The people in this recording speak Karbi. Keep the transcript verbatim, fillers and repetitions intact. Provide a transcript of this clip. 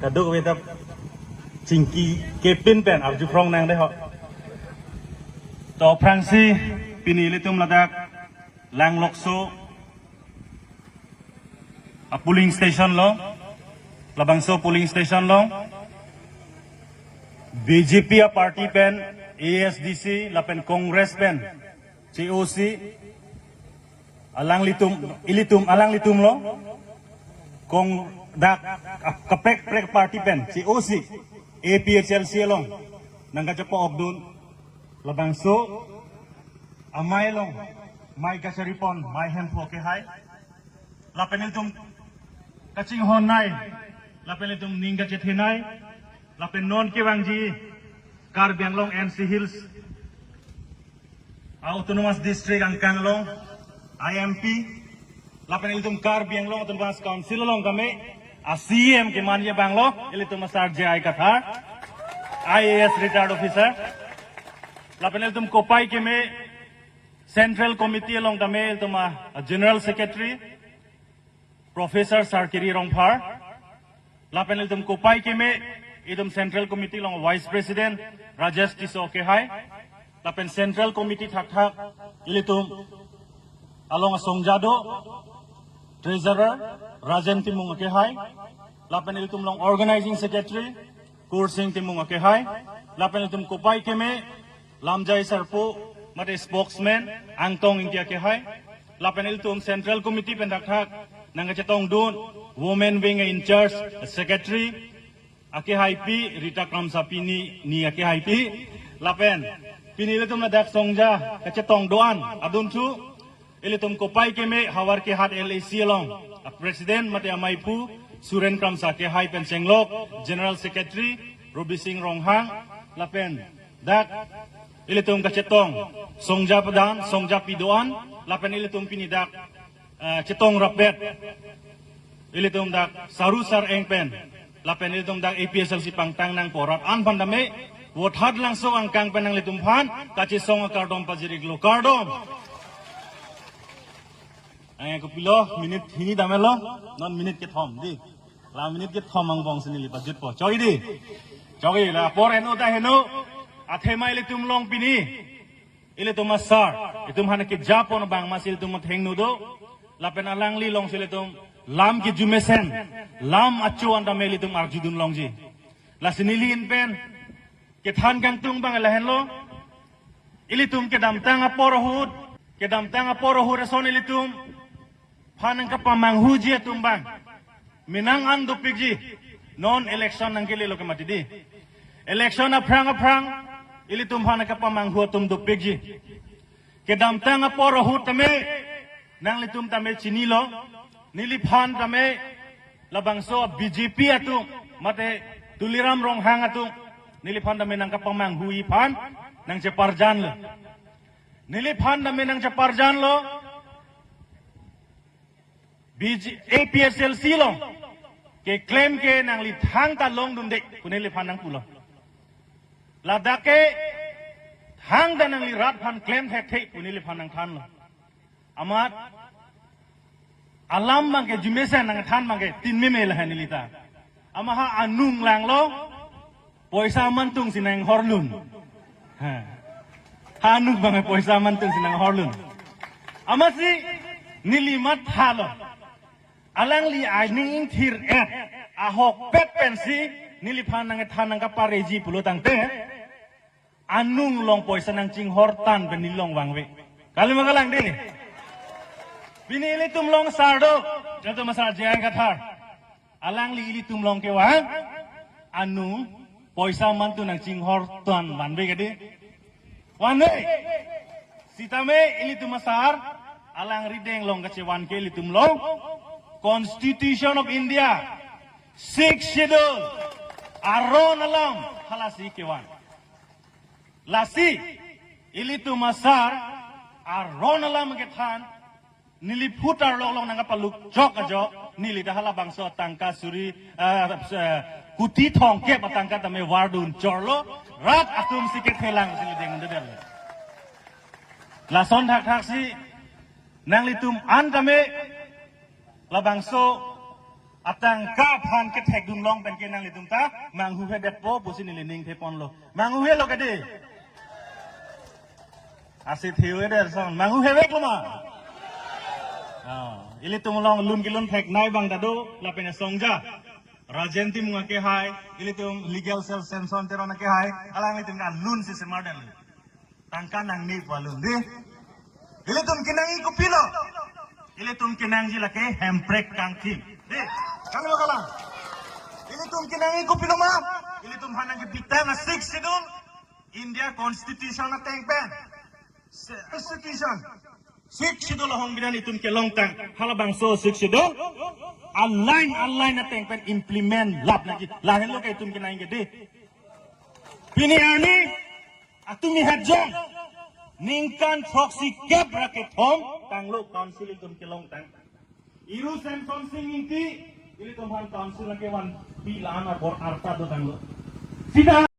Kadokave ta chingki kepin pen arju phrong nang dei ho. To aphrangsi pini ilitum ladak Langlokso a polling station along, labangso polling station along B J P a party pen, A S D C lapen Congress pen che-osi alanglitum, ilitum, alanglitum along, kong dak kaprek kaprek party pen che-osi A P H L C along nangkachepa-okdun, labangso amei along mei kachari pon, mei hemphu akehai, lapen ilitum kachinghon nei, lapen ilitum ning kachethe nei, lapen non kevangji Karbi Anglong N C Hills Autonomous District angkang along I M P, lapen ilitum Karbi Anglong Autonomous Council along kami a C E M kemanji abang lo ilitum a Sar J I Kathar, I A S retired officer, lapen ilitum kopai keme Central Committee along tame ilitum a, a General Secretary Professor Sarkiri Rongphar, lapen ilitum kopai keme, ilitum Central Committee along Vice President Rajesh Tisso akehai, lapen Central Committee thakthak ilitum along asongja do, Treasurer Rajen Timung akehai, lapen ilitum along Organizing Secretary Kursing Timung akehai, lapen ilitum kopai keme, lamjai sarpo, mate spokesman, Angtong Ingti akehai, lapen ilitum Central Committee pen thakthak nangkachetongdun, Women Wing in charge, Secretary akehaipi, Rita Kramsapi ni, ni akehaipi, lapen pini ilitum ladak songja kachetong do-an adun thu, ilitum kopai keme Howraghat L A C along a President mate ameiphu Suren Kramsa akehai pen chenglok General Secretary Robi Sing Ronghang, lapen dak ilitum kachetong songja padan, songja pi do-an, lapen ilitum pini dak, eh, chetong rapet, ilitum dak Saru Sar-eng pen, lapen ilitum dak A P H L C pangtang nangpo rat-an aphan tame, Vothatlangso angkang pen nanglitum aphan kachesong akardom pajir-iklo, kardom. Ang kopilo, minute hini damlo, non minute kethom dei. La minute kethom angbong si neli pajutpo. Choi dei. Choi la apor heno ta heno. Athema ilitum along pini, ilitum a Sar, itum aphan kejapon abang amatsi ilitum athengno do. Lapen alangli alongsi ilitum lam kejumesen, lam acho-an tame ilitum arjudun longji. Lasi neli ahin pen kethan kangtung abang lahenlo. Ilitum kedamtang apor ahut, kedamtang apor ahut ason ilitum aphan nangkapamanghuji atum abang, menang an dopikji. Non election nangkelelo ke mati dei. Election aphrang aphrang ilitum aphan nangkapamanghu atum dopikji. Kedamtang apor ahut tame, nanglitum tame chinilo, neliphan tame labangso B J P atum, mate Tuliram Ronghang atum, neliphan tame nangkapamanghui aphan nangcheparjanlo. Neliphan tame nangcheparjanlo, B J, A P H L C along keklem ke nangli thangta longdunde pu neliphan nangpulo. Ladak ke thangta nangli rat aphan klem thekthe pu neliphan nangthanlo. Amat alam abang ke jumesen nangthan abang ke tin meme lahen neli ta. Amat ha anung langlo, poisa amantung si nanghorlun. Ha. Ha anung abang poisa amantung si nanghorlun. Amatsi neli mathalo. Alangli aning ingthir-et ahokpet pensi neliphan nangthan nangkapareji pulo tangte, anung along poisa nangchinghortan pen neli along vangve. Kali ma kalang dei. Pini ilitum along sar do, ilitum a Sar J I Kathar. Alangli ilitum along kevang, anung poisa amantung nangchinghortan vanve ke dei. Vanve. Sitame ilitum a Sar, alangli rideng along kachevan ke ilitum along Constitution of India, Sixth Schedule, aron alam halasi kevan. Lasi ilitum a Sar aron alam kethan, neli phutar lok along nangkapaluk chok ajo, neli ta halabangso tangka suri, eh, eh, kuti thomkep atangka tame vardun chorlo, rat atum si kethelang si neli dengdedetlo. Lason thakthak si nanglitum an tame labangso Atangka aphan kethekdun long pen ke nanglitum ta manghuhedetpo pusi neli ning theponlo. Manghuhelo kedi? Asi thiu eder son. Manghuheveklo ma? Ah, ilitum along lun kelun theknei abang ta do, lapen asongja Rajen Timung akehai, ilitum legal cell Samson Teron akehai, alanglitum ke alun si semar dan. Tangka nangnepo alun, dei. Ilitum kenangji kopilo? Ilitum kenangji lake hemprek kangthim, dei. Kanglo kalang? Ilitum kenangji kopilo ma? Ilitum aphan nangkepitan a-Sixth Schedule, India Constitution ateng pen. Se-, Constitution. Sixth Schedule ahong binan itum kelongtang. Halabangso Sixth Schedule a-line a-line ateng pen implement lap nangji. Lahenlo ke itum kenangji ke, dei. Pini arni atumi hajong ningkan throksi kep ra kethom tanglo council itum kelongtang. Iru Samson Sing Ingti, ilitum aphan council lake vanpi la-an abor arta dotanglo. Sita